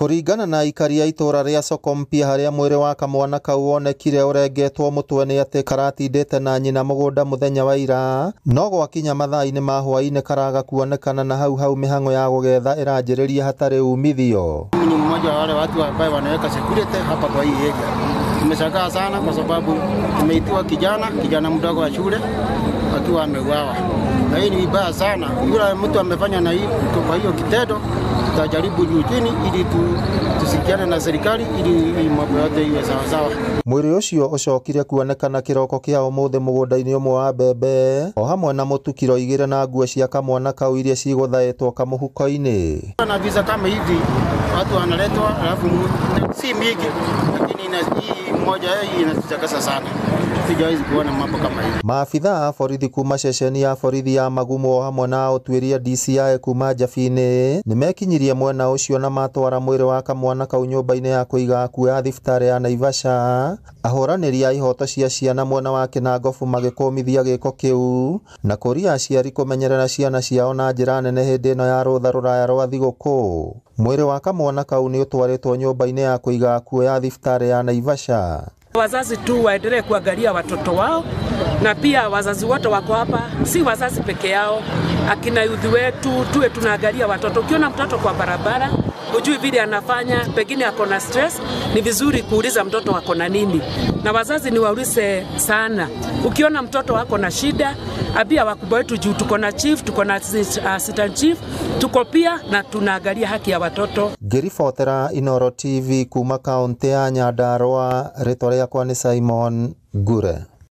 Kũringana na aikari a itũra rĩa Soko Mpya harĩa mwĩrĩ wa kamwana kau wonekire ũrengetwo mũtwe nĩ atĩ karatindĩte na nyina mũgũnda mũthenya wa ira, no gwakinya mathaa-inĩ ma hwaĩ-inĩ karaga kuonekana na hau hau mĩhang'o ya gũgetha ĩranjĩrĩria hatarĩ umithio. Mimi ni mmoja wa wale watu ambao wanaweka security hapa kwa hii area. Tumeshangaa sana kwa sababu tumeitiwa kijana mdogo wa shule akiwa ameuawa. Na hii ni vibaya sana. Yule mtu amefanya na hii kwa hiyo kitendo, tutajaribu juu chini ili tusikiane na serikali ili mambo yote iwe sawa sawa. Mwĩrĩ ũcio ũcokire kuonekana kĩroko kĩa ũmũthĩ mũgũnda-inĩ ũmwe wa mbembe o hamwe na mũtu kiro 2 na nguo cia kamwana kau iria cigũthaĩtwo kamũhuko-inĩ. Na visa kama hivi watu wanaletwa, alafu si mingi, lakini hii moja hii inatushangaza sana. Sijawahi kuona mambo kama hivi. Maabitha a borithi kuma ceceni ya borithi ya Magumo o hamwe na ũtuĩria DCI kuma Njabini nĩmekinyirie mwena ũcio na matwara mwĩrĩ wa kamwana kau nyũmba-inĩ ya kũiga akuũ ya thibitarĩ ya Naivasha. Ahũranĩri a ihoto cia ciana mwena wa Kinangofu magĩkũmithia gĩko kĩu na kũria aciari kũmenyerera ciana ciao na njĩra nene hĩndĩ ĩno ya rũtha rũraya rwa thigũkũ. Mwĩrĩ wa kamwana kau nĩ ũtwarĩtwo nyũmba-inĩ ya kũiga akuũ ya thibitarĩ ya Naivasha. Wazazi tu waendelee kuangalia watoto wao, na pia wazazi wote wako hapa, si wazazi peke yao, akina youth wetu tuwe tunaangalia watoto. Ukiona mtoto kwa barabara hujui vile anafanya, pengine ako na stress, ni vizuri kuuliza mtoto ako na nini. Na wazazi ni waulize sana. Ukiona mtoto wako na shida, ambia wakubwa wetu juu tuko na chief, tuko na assistant chief, tuko pia na tunaangalia haki ya watoto. Ngĩribotera Inooro TV kuma kaunti ya Nyandarua, rĩtwa rĩakwa nĩ Simon Ngure.